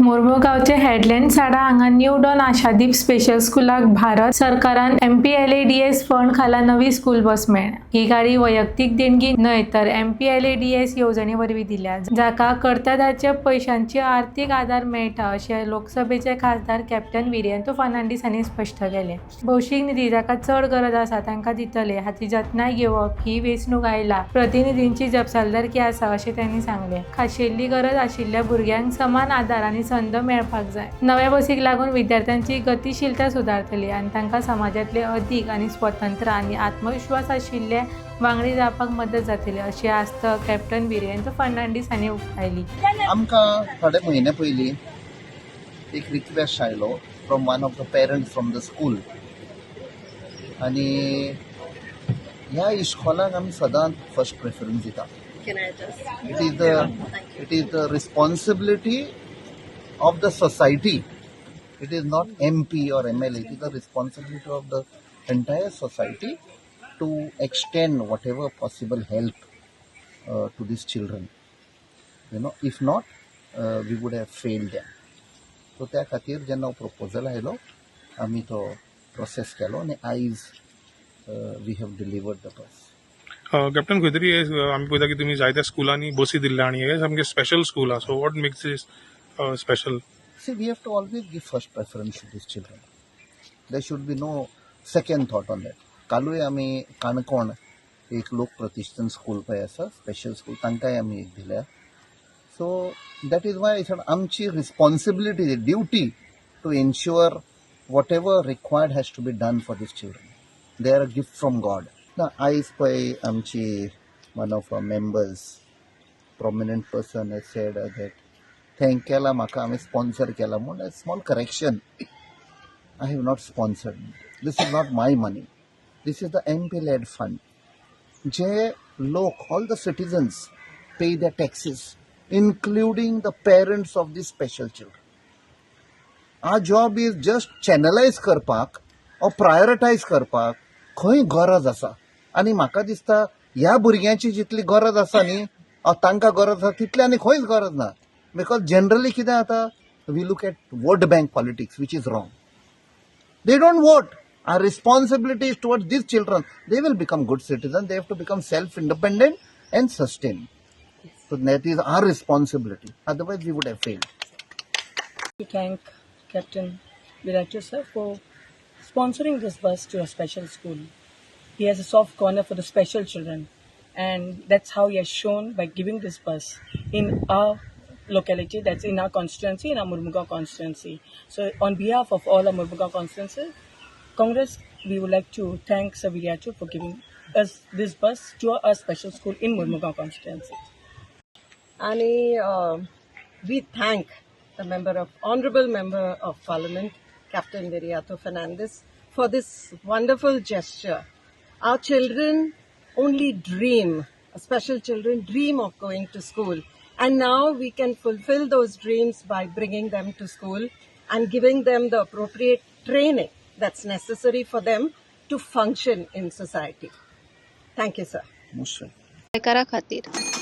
मोर्मुगांवचे headland साडा हांगा new don Ashadeep special स्कुलाक भारत सरकारान एमपीएलएडीएस फंड खाला नवी स्कूल बस मेळ्ळ्या. ही गाडी वैयक्तीक देणगी न्हय तर एमपीएलएडीएस येवजणे वरवीं दिल्या, जाका करदात्याच्या पयशांची आर्थीक आदार मेळटा अशें लोकसभेचे खासदार कॅप्टन विरियातो फर्नांडीस हांणी स्पश्ट केलें. भौशीक निधी जाका चड गरज आसा तांकां दितले हाची जतनाय घेवप ही वेंचणूक आयला प्रतिनिधींची जपसालदारकी आसा अशें तांणी सांगलें. खाशेली गरज आशिल्ल्या भुरग्यांक समान आदार आनी संद मेळपाक जाय. नव्या बसीक लागून विद्यार्थ्यांची गतिशीलता सुदारतली आनी तांकां समाजांतले अदीक आनी स्वतंत्र आनी आत्मविश्वास आशिल्ले वांगडी जावपाक मदत जातली अशी आस्त कॅप्टन विरियातो फर्नांडीस हांणी उक्तायली. आमकां थोडे म्हयने पयलीं एक रिक्वेस्ट आयलो from one of the parents from the school आनी ह्या इस्कॉलाक आमी सदांच फर्स्ट प्रेफरन्स दिता. Can I just? It is the responsibility of the society. It is not MP or MLA. It is the responsibility of the entire society to extend whatever possible help to these children. If not, we would have failed them. So त्या खातीर जेन्ना proposal आयलो, आमी तो process केलो आनी आयज we have delivered the bus. Captain, खंय तरी आमी पळयता की तुमी जायत्या स्कुलांनी बसी दिल्ल्या आनी हे सामकें स्पेशल स्कूल आहा. So what makes this special? See, we have to always give first preference to these children. There should be no second thought on that. कालूय आमी काणकोण एक लोक प्रतिष्ठान स्कूल पळय आसा, स्पेशल स्कूल, तांकांय आमी एक दिल्या. So that is why आमची responsibility, duty to ensure whatever required has to be done for these children. They are a gift from God. ना आयज पळय आमची one of our members, prominent person, has said that thank केला म्हाका, हांवें sponsor केला म्हूण. Small correction, I have not sponsored. This is not my money. This is the MPLAD fund. जे लोक, all the citizens pay the taxes, including the parents of the special children. Our job is just channelize करपाक or prioritize करपाक खंय गरज आसा. आनी म्हाका दिसता ह्या भुरग्यांची जितली गरज आसा न्ही, तांकां गरज आसा तितली आनी खंयच गरज ना. Because generally कितें जाता, we look at vote bank politics, which is wrong. They don't vote. Our responsibility is towards these children. They will become good citizens. They have to become self-independent and sustain. So that is our responsibility. Otherwise, we would have failed. To thank Captain Viriato sir for sponsoring this bus to a special school. He has a soft corner for the special children, and that's how he has shown by giving this bus in our locality, that's in our constituency, in our Murmugao constituency. So, on behalf of all our Murmugao constituency, Congress, we would like to thank Sir Viriato for giving us this bus to our special school in Murmugao constituency. आणि we thank the member of honorable member of parliament, Captain Viriato Fernandez, for this wonderful gesture. Our children only dream, special children dream of going to school, and now we can fulfill those dreams by bringing them to school and giving them the appropriate training that's necessary for them to function in society. Thank you, sir. Most welcome. गोंयकारा खातीर.